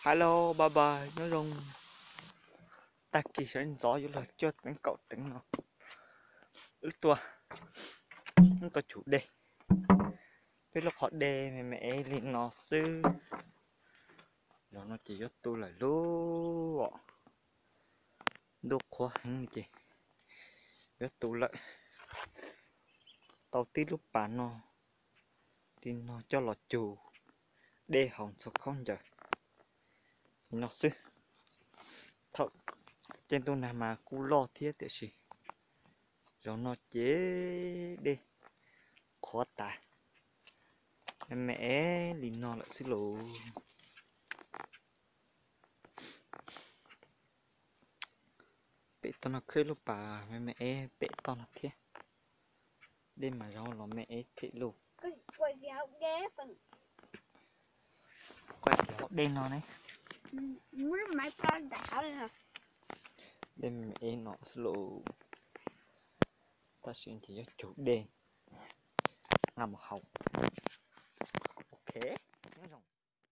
Hello, bye bye, nyob zoo. Tag kis sawv ntxov yuav luag cuaj teev kaum teev no, wb tuaj, wb tuaj cug dej. Peb lub qhov dej me me ev li no xwb. Zaum no ces yuav tu lawm lauj. Ntuj qhuav heev ces yuav tu lawm. Tau tib lub pas no li no coj los cug dej haus ntxhua khaub ncaws li no xwb. Thaum caij ntuj nag mas kuj loj thiab tiam sis zaum no ces dej qhuav tas, me me ev li no lawm xwb lauj. Pem toj no khwb lub pas me me ev pem toj no thiab. Dej mas zoo los me ev thiab lauj. Quaj kiag hauv dej no ne. Dej me me ev no xwb lauj. Tab sis ces yuav cug dej nqa mus haus. Ok.